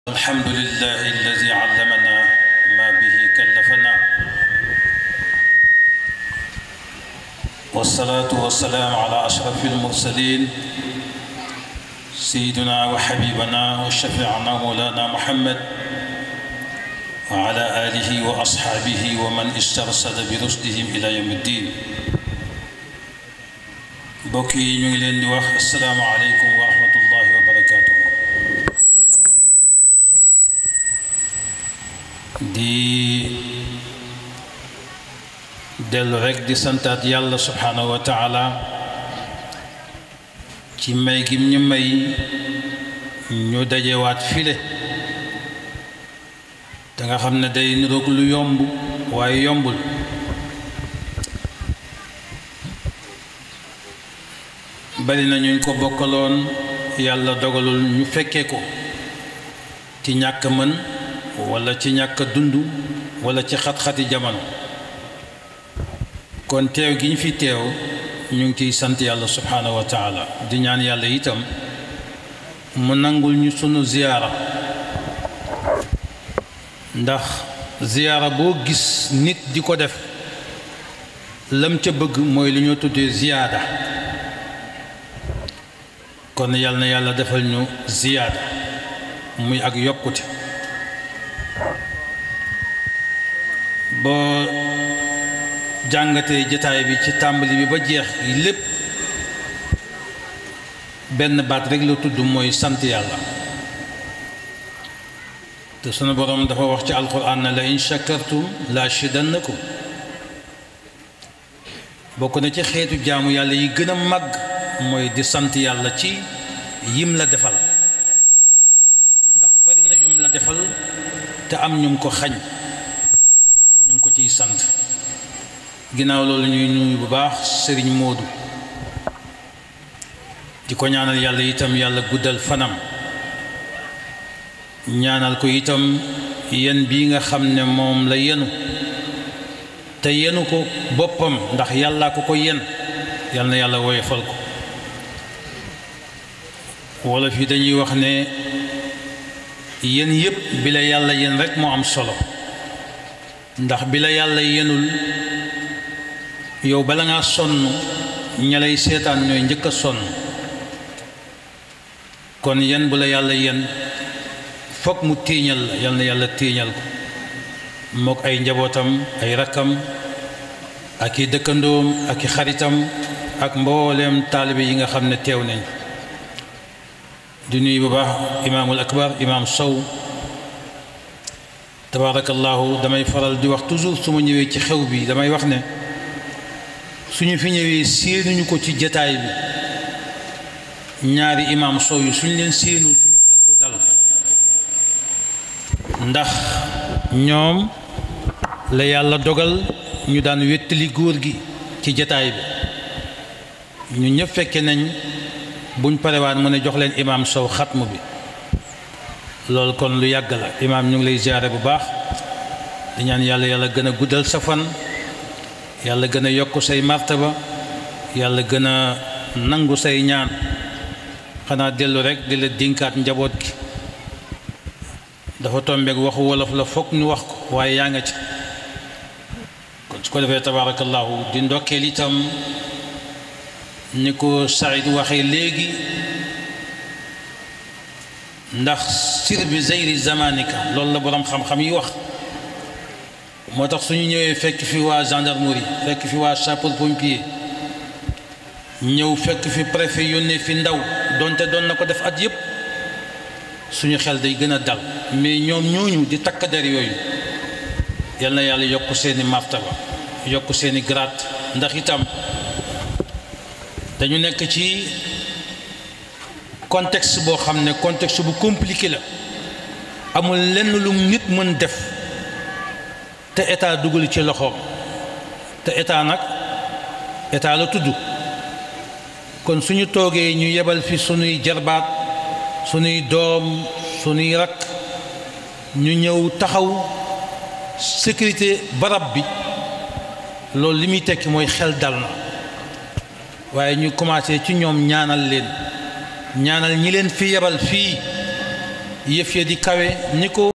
الحمد لله الذي علمنا ما به كلفنا والصلاة والسلام على أشرف المرسلين سيدنا وحبيبنا وشفيعنا مولانا محمد وعلى آله وأصحابه ومن استرسل برشدهم إلى يوم الدين بوكي نيلين دي واخ السلام عليكم ورحمة الله وبركاته di dellu rekk di santaat yàlla subhaanahu wa taala ci may gim ñu may ñu dajewaat file te nga xam ne day niroog lu yomb waaye yombul bari na ñu ko bokkaloon yàlla dogalul ñu fekkee ko ci ñàkk mën wala ci ñàkk dund wala ci xat-xati jamono kon teew gi ñu fi teew ñu ngi ciy sant yàlla subhaanahu wa taala di ñaan yàlla itam mu nangul ñu sunu ziyaara ndax ziyaara boo gis nit di ko def lam ca bëgg mooy li ñoo tuddee ziyaada kon yàlla na yàlla defal ñu ziyaada muy ak yokkute boo jàngatee jataay bi ci tàmbali bi ba jeex lépp benn baat rekk la tudd mooy sant yàlla te sunu boroom dafa wax ci alquran ne la in shakartum la azidannakum bokk na ci xeetu jaamu yàlla yi gën a màgg mooy di sant yàlla ci yim la defal ndax bari na yum la defal te am ñum ko xañ ñu ngi ko ciy sant ginnaaw loolu ñuy nuyu bu baax sëriñ Moodu di ko ñaanal yàlla itam yàlla guddal fanam ñaanal ko itam yen bii nga xam ne moom la yenu te yenu ko boppam ndax yàllaa ko yen yal na yàlla woyofal ko wolof yi dañuy wax ne yen yépp bi la yàlla yen rekk moo am solo ndax bi la yàlla yenul yow bala ngaa sonn ña lay seetaan ñooy njëkk a sonn kon yen bu la yàlla yen fokk mu téeñal la yal na yàlla téeñal ko mook ay njabootam ay rakkam ak i dëkkandoom ak i xaritam ak mbooleem taalibe yi nga xam ne teew nañ di nuyu bu baax imaamul akbar imaam Sow tabarakallahu damay faral di wax toujours su ma ñëwee ci xew bi damay wax ne suñu fi ñëwee séenuñu ko ci jataay bi ñaari imaam Sow yi suñu leen séenul suñu xel du dal ndax ñoom la yàlla dogal ñu daan wéttali góor gi ci jataay bi ñu ñëpp fekke nañ buñ parewaan mu ne jox leen imaam Sow xatmu bi loolu kon lu yàgg la imaam ñu ngi lay ziyaare bu baax di ñaan yàlla yàlla gën a guddal sa fan yàlla gën a yokk say martaba yàlla gën a nangu say ñaan xanaa dellu rekk di la dénkaat njaboot gi dafa tombeek waxu wolof la foog ñu wax ko waaye yaa nga ci kon su ko defee tabaarakallaahu di ndokkeel itam ni ko Saïd waxee léegi ndax sir bi zeyri zamanika loolu la boroom xam-xam yi wax moo tax suñu ñëwee fekk fi waa gendarmerie fekk fi waa sapeur pompier ñëw fekk fi préfet yónnee fi ndaw donte doon na ko def at yépp suñu xel day gën a dal mais ñoom ñooñu di takk der yooyu yal na yàlla yokk seeni martaba yokk seeni grade ndax itam dañu nekk ci contexte boo xam ne contexte bu compliqué la amul lenn lu nit mën def te état dugal ci loxoom te état nag état la tudd kon suñu toogee ñu yebal fi suñuy jarbaat suñuy doom suñuy rakk ñu ñëw taxaw sécurité barab bi loolu li muy tekki mooy xel dal na waaye ñu commencé ci ñoom ñaanal leen ñaanal ñi leen fi yebal fii yëf ya di kawe ni ko